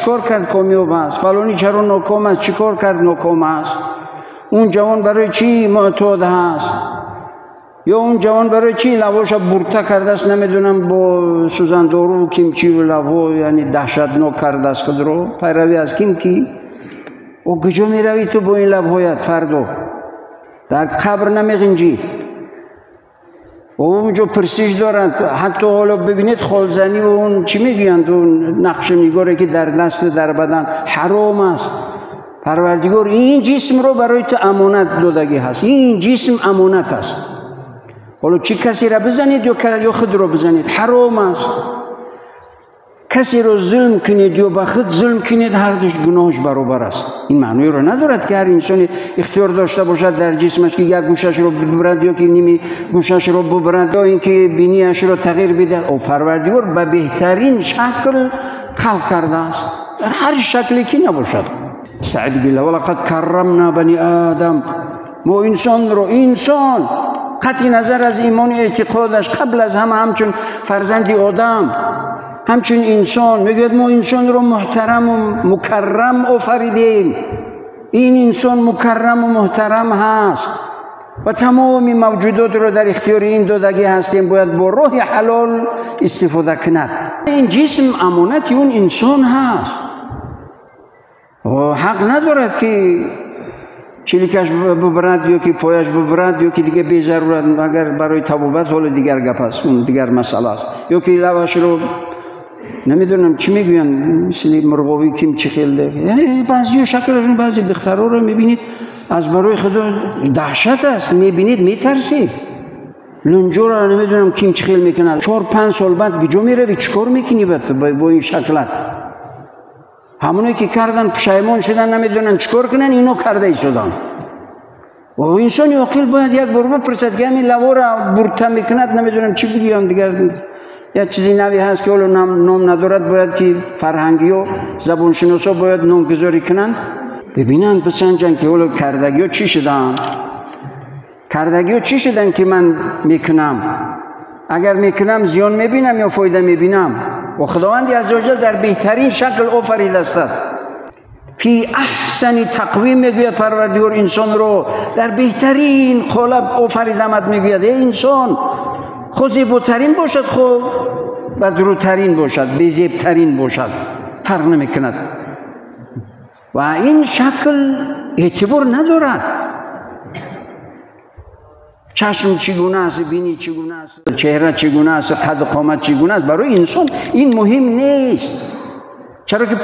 чикор кард комёб аст, фалонӣ чаро ноком аст, чикор кард ноком аст, он ҷавон барои чӣ муътод ҳаст, ё он ҷавон барои чӣ лабоша бурта кардааст, намедонам бо сӯзандору кимчиву лабҳо, яъне даҳшатнок кардааст худро, пайравӣ аз ким ки. О куҷо меравӣ ту бо ин лабҳоят? Фардо дар қабр намеғинҷӣ. Онҷо пурсиш доранд. Ҳатто ҳоло бибинед холзанӣ ва он чӣ мегӯянд, он нақшу нигоре ки дар дасту дар бадан ҳаром аст. Парвардигор ин ҷисмро барои ту амонат додагӣ ҳаст. Ин ҷисм амонат аст. Ҳоло чӣ касеро бизанед ё худро бизанед, ҳаром аст. Касеро зулм кунед ё ба худ зулм кунед, ҳар душ гуноҳаш баробар аст. Ин маъноеро надорад ки ҳар инсоне ихтиёр дошта бошад дар ҷисмаш ки як гӯшашро бибурад ё ки ними гӯшашро бибурад ё ин ки бинияшро тағйир бидиҳад. О Парвардигор ба беҳтарин шакл халқ кардааст, дар ҳар шакле ки набошад. استعذ بالله ولقد کرمنا بنی آدم. мо инсонро, инсон қатъи назар аз имони эътиқодаш, қабл аз ҳама ҳамчун фарзанди одам, ҳамчун инсон, мегӯяд мо инсонро муҳтараму мукаррам офаридем. Ин инсон мукарраму муҳтарам ҳаст ва тамоми мавҷудотро дар ихтиёри ин додагӣ ҳастем, бояд бо роҳи ҳалол истифода кунад. Ин ҷисм амонати он инсон ҳаст. Ҳақ надорад ки чиликаш бибарад ё ки пояш бибарад ё ки дига безарурат, агар барои табобат ҳоло дигар гап аст, он дигар масъала аст, ё ки лабашро намедонам чӣ мегӯянд, мисли мурғовӣ ким чӣ хел, яъне баъзиё шаклашон, баъзе духтарҳоро мебинед аз барои худо даҳшат аст, мебинед метарсед. Лунҷоро намедонам ким чӣ хел мекунад. 4-5 сол баъд куҷо меравӣ, чӣ кор мекунӣ бо ин шаклат? Ҳамоне ки кардан пушаймон шудан, намедонанд чӣ кор кунанд, ино карда истоданд. Инсони оқил бояд як бор бипурсад ки ҳамин лавора бурта мекунад, намедонам чӣ бигӯям, дигар як чизи нави ҳаст ки ҳоло ном надорад, бояд ки фарҳангиё, забоншиносо бояд номгузорӣ кунанд, бибинанд, бисанҷанд ки ҳоло кардагиё чӣ шуданд, кардагиё чӣ шуданд ки ман мекунам, агар мекунам зиён мебинам ё фоида мебинам. Ва Худованди аззаваҷал дар беҳтарин шакл офаридааст. Фи аҳсани тақвим мегӯяд Парвардигор инсонро дар беҳтарин қолаб офаридамад, мегӯяд эй инсон, хо зеботарин бошад, хо бадрӯтарин бошад, безебтарин бошад, фарқ намекунад. Ва ин шакл эътибор надорад. Чашм чӣ гуна аст, бинӣ чӣ гуна аст, чеҳра чӣ гуна аст, қаду қомат чӣ гуна аст, барои инсон ин муҳим нест. Чаро ки